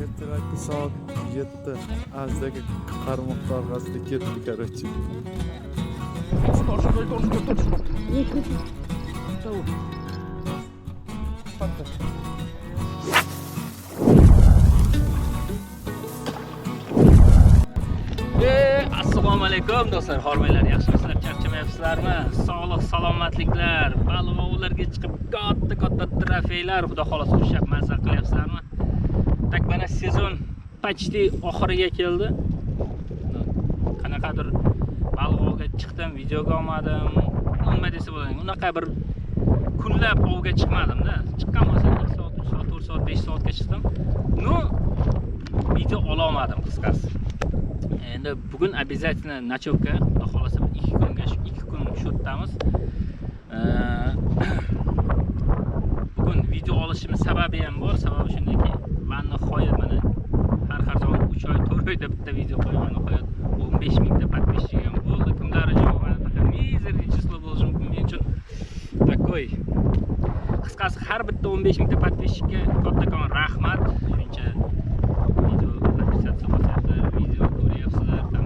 Ertalabki soat 7. Azdagi qarmoq orqasida ketdi, короче. Assalomu alaykum do'stlar, hormanglar, yaxshimisizlar, charchamayapsizlarmi? Sog'lik, salomatliklar, baliq ovlarga chiqib katta-katta trofeylar, xudo xolasa ushlab mazza qilyapsizlarmi? Так, mana sezon почти oxiriga keldi. Qanaqadir baliq ovga chiqdim, videoga olmadim. Nima desa bo'ladi, unaqa bir kunlab ovga chiqmadim-da. Chiqqan bo'lsam 2 soat, 3 soat, 4 soat, 5 soatga chiqdim. Ну, video ola olmadim qisqasi. Endi bugun обязательно ночевка, xudo xolasa 2 kunga, 2 kun shu yerdamiz. Bugun video olishimiz sababi ham bor. Sababi shundaki, va nihoyat mana har zamon 3 oy, 4 oyda bitta video qo'yaman. Nihoyat 15 mingta подписчик ham bo'ldi. Kimlar javob мизерный число bo'lishi mumkin men uchun. Такой. Qisqasi har bitta 15 mingta подписчик ka kattakon rahmat. Shuncha video подписаться bo'lyapsizlar, video ko'ryapsizlar, tam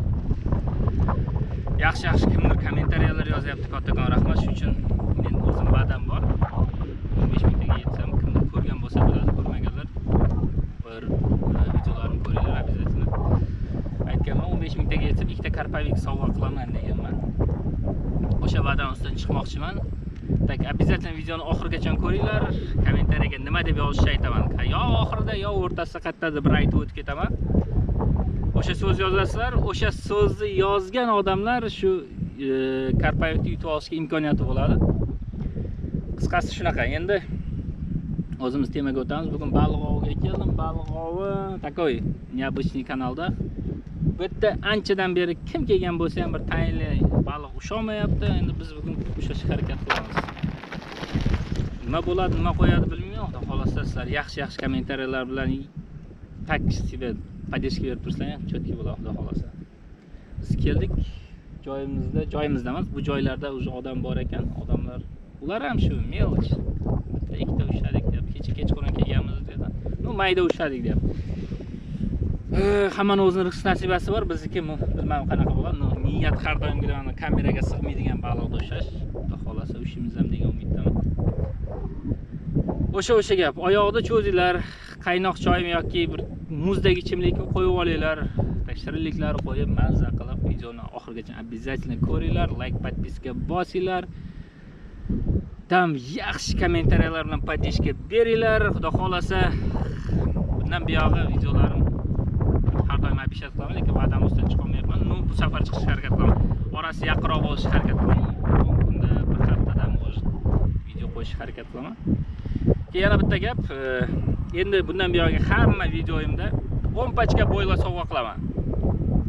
yaxshi-yaxshi kimdir kommentariyalar yozyapti, kattakon rahmat. Shuning uchun men o'zim va'dam bor. 15 mingtaga yetsam, kimdir ko'rgan bo'lsa biladi, ko'rmaganlar bir videolarimni ko'ringlar обязательно. Aytganman 15 mingtaga yetsam ikkita карповик sovg'a qilaman deganman. O'sha va'dam ustidan chiqmoqchiman. Так, обязательно videoni oxirigacha ko'ringlar. Kommentariyaga nima deb yozishni aytaman. Yo oxirida, yo o'rtasida qayerdadir bir aytib o'tib ketaman. O'sha so'z yozasizlar, o'sha so'zni yozgan odamlar shu карповик ni yutib olishga imkoniyati bo'ladi. Qisqasi shunaqa. Endi o'zimiz temaga o'tamiz. Bugun baliq oviga keldim. Baliq ovi такой необычный kanalda. Bu yerda anchadan beri kim kelgan bo'lsa ham bir tayinli baliq usholmayapti. Endi biz bugun ushlashga harakat qilamiz. Nima bo'ladi, nima qo'yadi bilmayman. Xudo xolasa sizlar yaxshi-yaxshi kommentariyalar bilan так себе поддержка berib tursanglar ham чётко bo'ladi, xudo xolasa. Biz keldik joyimizda, joyimizda emas, bu joylarda уже odam bor ekan. Odamlar, ular ham shu мелочь. Bitta ikkita ushladik deb, kecha kechqurun kelganmiz dedi. Ну, mayda ushladik deb. Hammani o'zini rizq nasibasi bor, bizniki bilmadim qanaqa bo'ladi. Но, niyat har doimgidek mana kameraga sig'maydigan baliqni ushlash. Xudo xolasa ushlaymiz ham degan umiddaman. O'sha gap. Oyoqda cho'zinglar, qaynoq choymi yoki bir muzdek ichimlikni qo'yib olinglar. Shirinliklar qo'yib mazza qilib videoni oxirigacha обязательно ko'ringlar, like, подписка bosinglar. Tam yaxshi kommentariyalar bilan поддержка beringlar. Xudo xolasa bundan buyog'i videolarim har doim обещать qilaman, lekin va'dam ustidan chiqa olmayapman. Ну, bu safar chiqishga harakat qilaman. Orasi yaqinroq bo'lishga harakat qilaman. 10 kunda, bir haftada может video qo'yishga harakat qilaman. Keyin yana bitta gap, endi bundan buyog'i hamma videoyimda 10 pachka бойла sovg'a qilaman.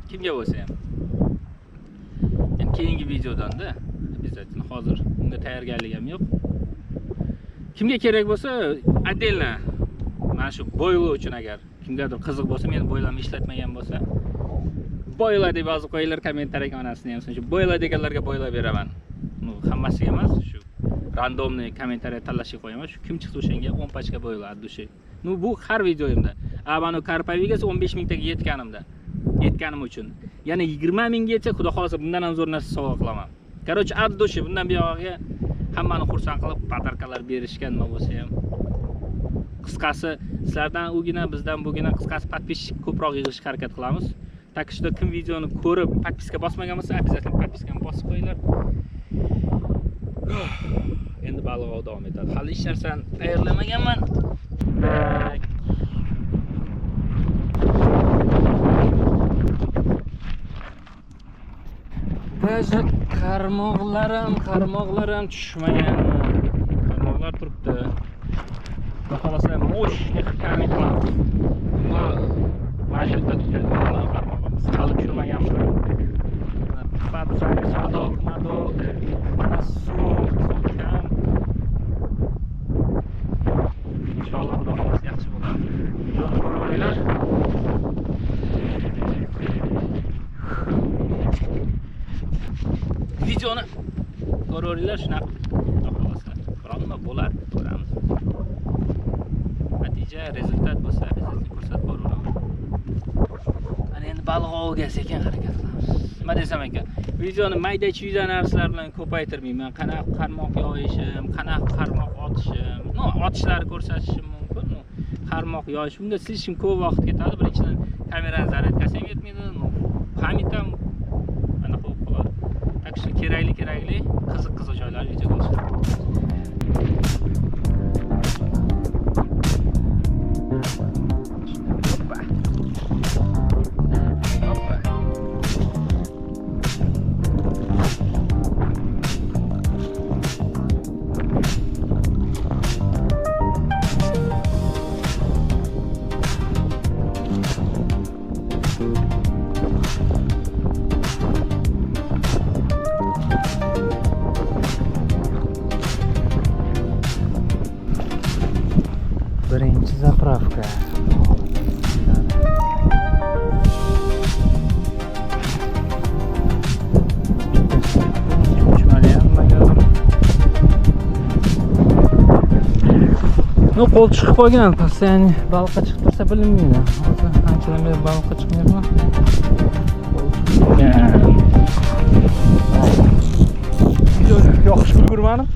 Kimga bo'lsa ham. Endi keyingi videodan-da, обязательно hozir unga tayyorgarlik ham yo'q. Kimga kerak bo'lsa, отдельно mana shu бойла uchun agar kimgadir qiziq bo'lsa, men бойла mni ishlatmagan bo'lsa, бойла deb yozib qo'yinglar kommentariyaga, onasini ham shu бойла deganlarga бойла beraman. Ну, hammasiga emas, shu рандомный kommentariya tanlashga qo'yaman. Shu kim chiqsa o'shanga 10 pachka бойла от души. Ну, bu har videoyimda. A mana карповик esa 15 mingtaga yetganimda. Yetganim uchun. Yana 20 mingga yetsa, xudo xolasa bundan ham zo'r narsa sovg'a qilaman. Короче, от души bundan buyog'iga hammani xursand qilib подарка lar berishga nima bo'lsa ham. Qisqasi sizlardan ugina, bizdan bugina, qisqasi подписчик ko'proq yig'ishga harakat qilamiz. Так что kim videoni ko'rib подписка bosmagan bo'lsa, обязательно подписка ni bosib qo'yinglar. Endi baliq ov davom etadi. Hali hech narsani tayyorlamaganman. Так. Даже qarmoqlarim tushmagan. Qarmoqlar turibdi. Xudo xolasa мощный qilib кормить qilamiz. Mana shu yerda tushadi qarmoqimiz. Hali tushirmaganmiz. Подсак, садок, madok, mana suv, suv kam. Inshaalloh xudo xolasa yaxshi bo'ladi. Videoni ko'rib olinglar. Videoni ko'raveringlar, shunaqa xudo xolasa. Biroq nima bo'lar, ko'ramiz. Natija, rezultat bo'lsa, обязательно ko'rsatib boraveramiz. Ana endi baliq oviga sekin harakat qilamiz. Nima desam ekan, videoni mayda-chuyda narsalar bilan ko'paytirmayman. Qanaqa qarmoq yoyishim, qanaqa qarmoq otishim, no, otishlarni ko'rsatishim mumkin. No, qarmoq yoyish, unga слишком ko'p vaqt ketadi. Birinchidan kamerani zaryadkasi ham yetmaydi, no, pamyat ham anaqa bo'lib qoladi. Так что kerakli, qiziq-qiziq joylar videoga olishim. Birinchi zapravka. No, qo'l chiqib qolgan, постоянно baliqqa chiqib tursa bilinmaydi. Hozir anchadan beri baliqqa chiqmayapman. Qo'l chiqib qolgan. Yoqish ulgurmadim.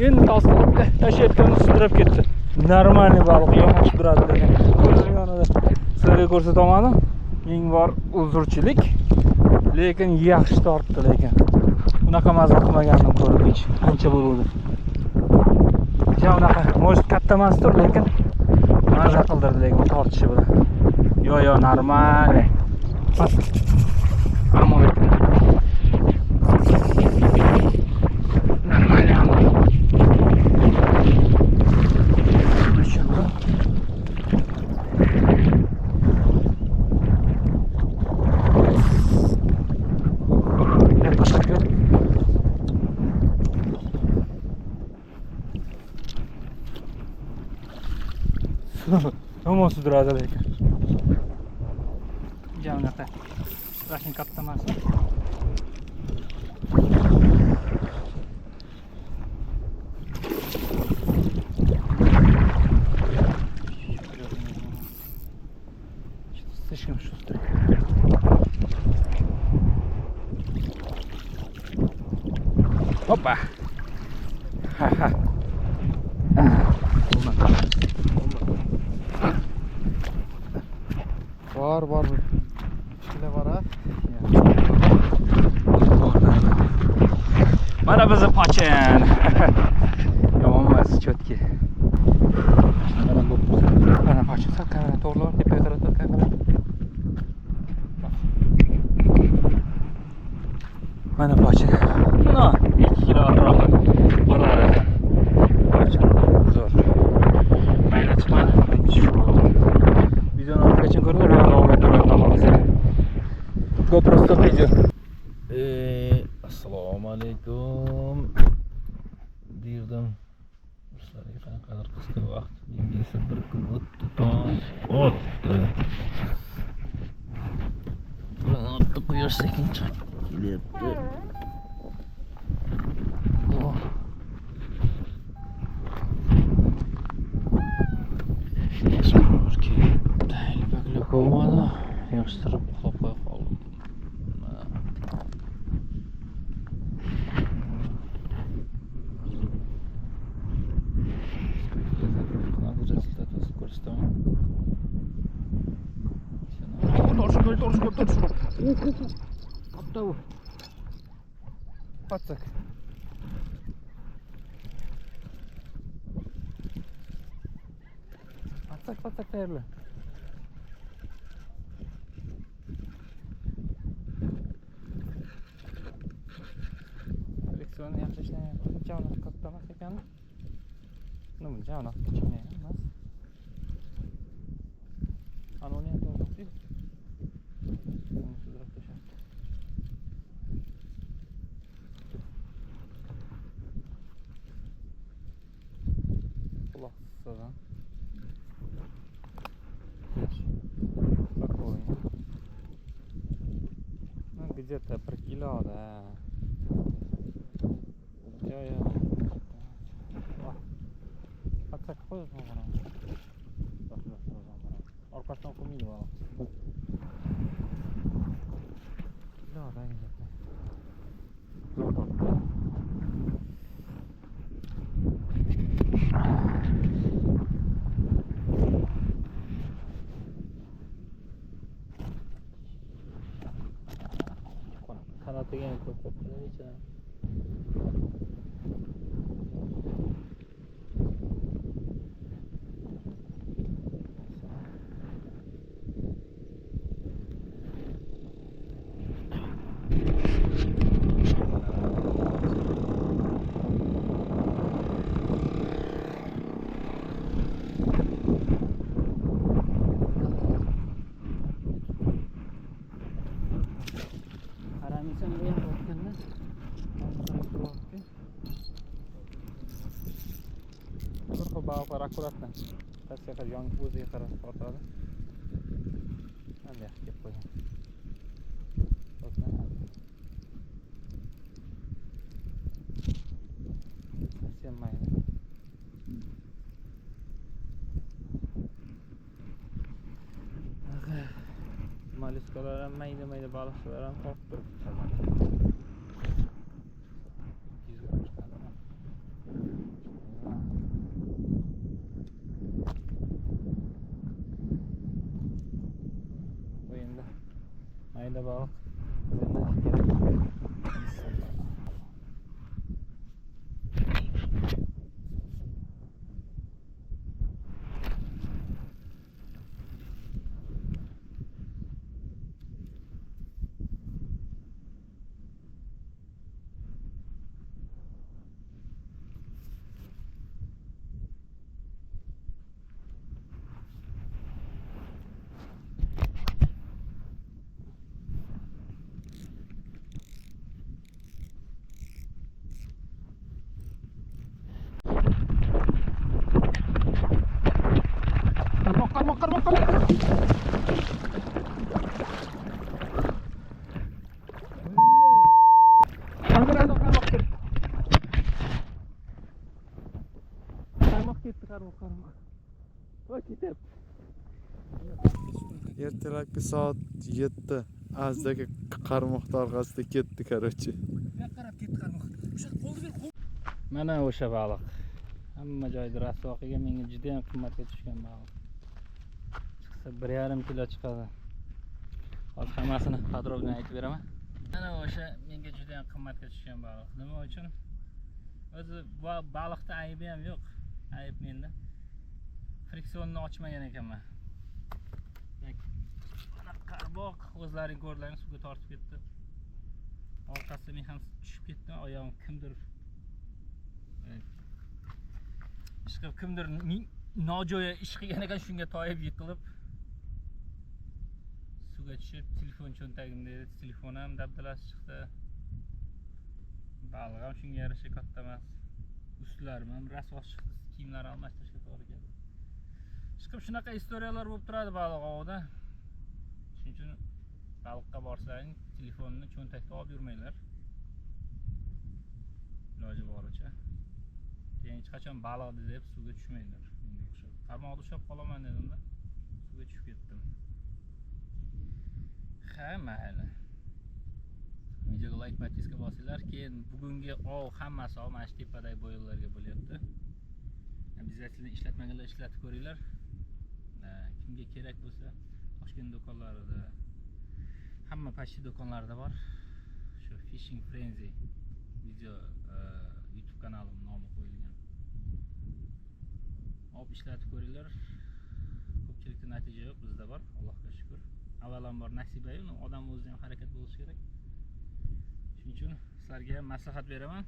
Endi tosqilib tashlayotganimda sudrab ketdi. Нормальный baliq, yomon sudradi degan. Ko'zim yonida sizlarga ko'rsata olmadim. Ming bor uzrchilik. Lekin yaxshi tortdi lekin. Unaqa mazza qilmagandim ko'rib hech. Ancha bo'ldi. Ja unaqa, может katta emasdir, lekin mazza qildirdi lekin tortishi bilan. Yo, yo, нормальный. Ammo нормальный ammo. Yomon sudradi lekin. Ja unaqa. Rashin katta emas. Слишком шустрый. Опа. Ха-ха. Var var. Kichkina var ha. Mana bizni pochin. Yomon emas, cho'tki. Mana pochin, sal kamerani to'g'rilab, tepaga qaratib kamera. Mana pochin. No, 2 kilo atrofi bo'ladi. Pochin zo'r. Mayli chiqmadi. Videoni oxirigacha ko'ringlar, bu davom ettiradi xudo xohlasa. GoPro stop video. Assalomu alaykum derdim. Sizlarga qanaqadir qisqa vaqt, menga esa bir kun o'tdi, tong otdi. Tong otdi, quyosh sekin chiqib kelyapti. Oh. Bo'lmadi, yig'ishtirib uxlab qo'ya qoldim. Ko'rsataman. Katta bu. Patsak. Patsak, patsak tayyorla. Direksiyonni yaxshi ishlamayapti. Buncha unaqa katta emas ekan. No, buncha unaqa kichkina ham emas. Ana uni ham to'g'ri. Uni sudrab tashlabdi. Quloq qissadan. Спокойно. Ну, где-то 1 kilo, да. Yo, yo. Zo'r tortdi. Kanatiga ham ko'p qolibdi ichida. Baliqlar akkuratно pastga qarab, yon o'ziga qarab tortadi. Mana bu kelib qo'ygan. Совсем mayda. Molluskalar ham mayda-mayda baliqchalar ham tortib turibdi. 200 gramm chiqadimi? Bu endi mayda baliq endi kerak. Qarmoq. Qarmoq ketdi, qarmoq. Voy ketyapti. Ertalabki soat 7. Azdagi qarmoqni orqasida ketdi, короче. Bu yoqqa qarab ketdi qarmoq. O'sha qo'lni ber, qo'l. Mana o'sha baliq. Hamma joyda rasvo qilgan, menga juda ham qimmatga tushgan baliq. Chiqsa 1,5 kilo chiqadi. Hozir hammasini podrobно aytib beraman. Mana o'sha menga juda ham qimmatga tushgan baliq. Nima uchun? O'zi bu baliqda aybi ham yo'q. Ayb menda. Friksionni ochmagan ekanman. Mana qarmoq o'zlaring ko'rdilaring, suvga tortib ketdi. Orqasida men ham tushib ketdim, oyog'im kimdir ishqilib, kimdir nojo'ya ish qilgan ekan, shunga toyib yiqilib suvga tushib, telefon cho'ntagimda edi, telefon ham dabdalasi chiqdi. Baliq ham shunga yarasha katta emas. Ustlarim ham rasvo chiqdi, kiyimlar almashtirishga to'g'ri keldi. Chiqib shunaqa istoriyalar bo'lib turadi baliq ovida. Shuning uchun baliqqa borsang telefonni cho'ntakda olib yurmanglar. Iloji boricha. Keyin hech qachon baliq deb suvga tushmanglar. Menga o'xshab. Qarmoqni ushlab qolaman dedimda, suvga tushib ketdim. Ha, mayli. Videoga like, podpiska bosinglar. Keyin bugungi ov hammasi ov mana shu tepadagi bo'yinlarga bo'lyapti. Обязательно ishlatmaganlar ishlatib ko'ringlar. Kimga kerak bo'lsa Toshkent do'konlarida, hamma почти do'konlarda bor. Shu Fishing Frenzy video YouTube kanalim nomi qo'yilgan. Olib ishlatib ko'ringlar. Ko'pchilikda natija yo'q, bizda bor, Allohga shukr. Avvalambor nasiba-yu, odam o'zida ham harakat bo'lishi kerak. Shuning uchun sizlarga ham maslahat beraman.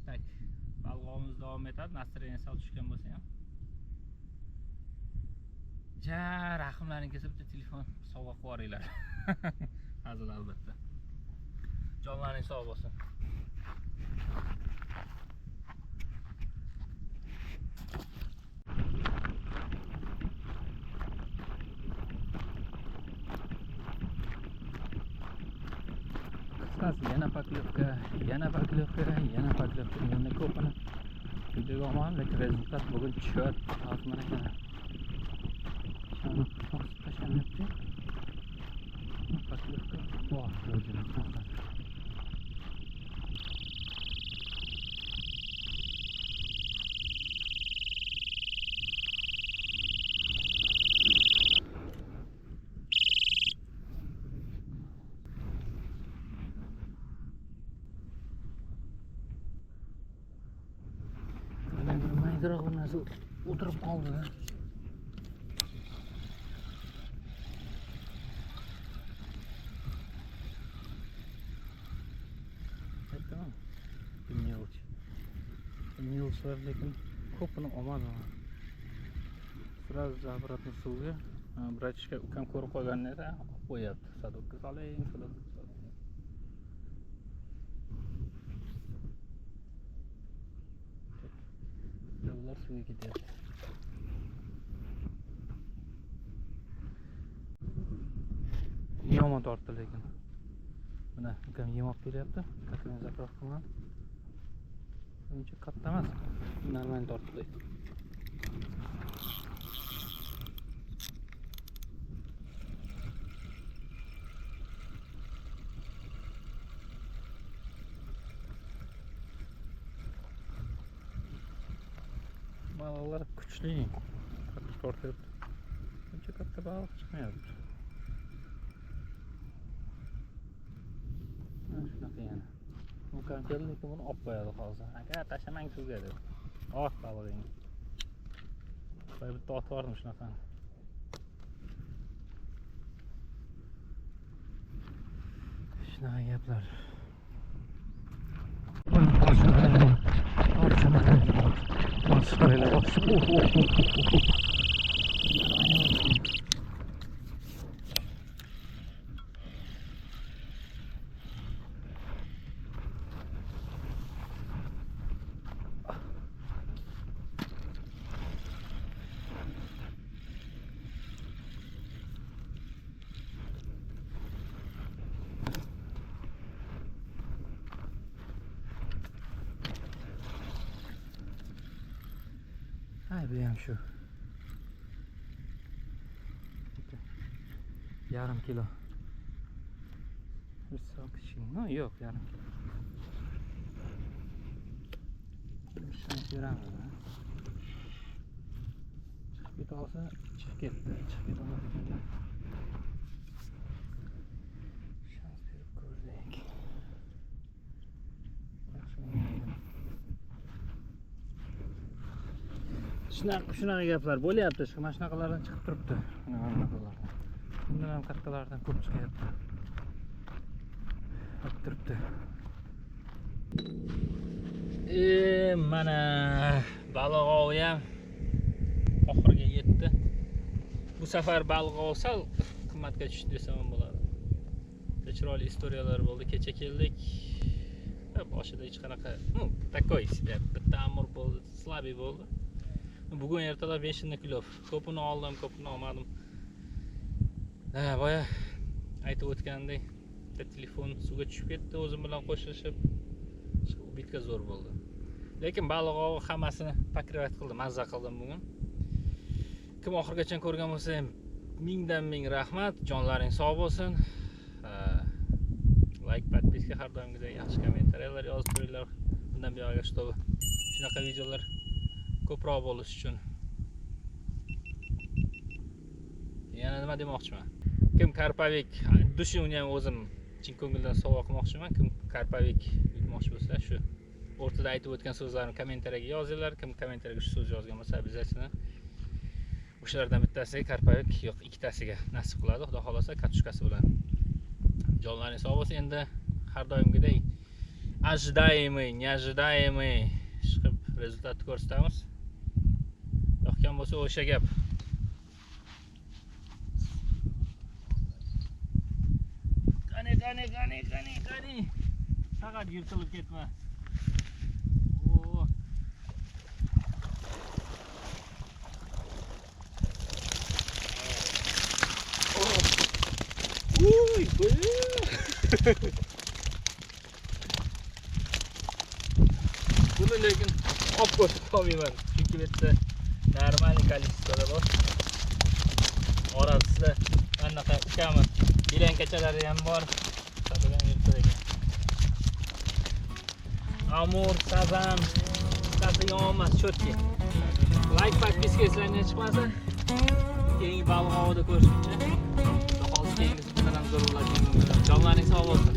Tak, balg'omimiz davom etadi, настроение sal tushgan bo'lsa ham. Ja, rahmlaring kelsa bitta telefon sovg'a qilib yuboringlar. Hazil albatta. Jonlaring sog' bo'lsin. Qisqasi yana poklevka, yana poklevka, yana poklevka deganda ko'pini videoga olmadim, lekin rezultat bugun cho't. Hozir mana ekan. Shuni bosib tashlanyapti. Poklevka bor, o'zini. Kichkinaroq bir narsa o'tirib qoldi. Aytdim. Мелочь. Мелочь lar lekin ko'pini olmadim. Сразу обратно suvga. Братишка ukam ko'rib qolgan edi, olib qo'yapti. Садок ka soling, садок ka soling. Ular suvga ketyapti. Yomon tortdi lekin. Mana ukam yem olib kelyapti. Kakani zapravka qilaman. Uncha katta emas. Normal tortdi lekin. Baliqlar kuchli. Qattiq tortyapti. Uncha katta baliq chiqmayapti. Mana shunaqa yana. Ukam keldi, lekin buni olib qo'yadi hozir. Aka, tashlamang suvga deb. Oh, balig'ing. Boya bitta otib yubordim shunaqani. Shunaqa gaplar. Hay, bu ham shu. Yarim kilo. No, yo'q, yarim kilo. Shuni ko'ramiz. Chiqib keta olsa, chiqib ketdi. Chiqib keta olmasa shans berib ko'rdik. Yaxshi o'ynaydi. Shunaqa gaplar bo'lyapti. Mana shunaqalardan chiqib turibdi. Mana bunaqalardan. Bundan ham kattalardan ko'p chiqyapti. Olib turibdi. Mana baliq ovi ham oxiriga yetdi. Bu safar baliq ovi sal qimmatga tushdi desam ham bo'ladi. Chiroyli istoriyalar bo'ldi. Kecha keldik. Boshida hech qanaqa, такой себе, bitta amur bo'ldi, слабый bo'ldi. Bugun ertalab 5 kilo. Ko'pini oldim, ko'pini olmadim. Boya aytib o'tgandek, bitta telefon suvga tushib ketdi, o'zim bilan qo'shilishib. Bitka zo'r bo'ldi. Lekin baliq ovi hammasini покрывать qildi, mazza qildim bugun. Kim oxirigacha ko'rgan bo'lsa ham mingdan ming rahmat, jonlaring sog' bo'lsin. Like, подписка har doimgidek yaxshi kommentariyalar yozib turinglar. Bundan buyog'iga чтобы shunaqa videolar ko'proq bo'lishi uchun. Yana nima demoqchiman? Kim karpavik, dushi uni ham o'zim chin ko'ngildan sovg'a qilmoqchiman. Kim karpavik yutmoqchi bo'lsa, shu o'rtada aytib o'tgan so'zlarni kommentariyaga yozinglar. Kim kommentariyaga shu so'z yozgan bo'lsa, обязательно o'shalardan bittasiga karpavik, yo'q, ikkitasiga nasib qiladi. Xudo xolasa katushkasi bilan. Jonlaring sog' bo'lsin. Endi har doimgidek ожидаемый, неожидаемый chiqib rezultatni ko'rsatamiz. Yoqgan bo'lsa o'sha gap. Qani, qani, qani, qani, qani. Faqat yirtilib ketma. Uy, buni lekin olib ko'rsata olmayman, chunki bu yerda нормальный количество da bor. Orasida anaqa ukami belankachalari ham bor. Sadadan yurtadi ekan. Amur, sazan, bittasi yomon emas, cho'tki. Like, подписка esingizdan chiqmasa, keyingi baliq ovida ko'rishguncha. Xudo xohlasa keyingisi bundan ham zo'r bo'ladi. Jonlaring sog' bo'lsin.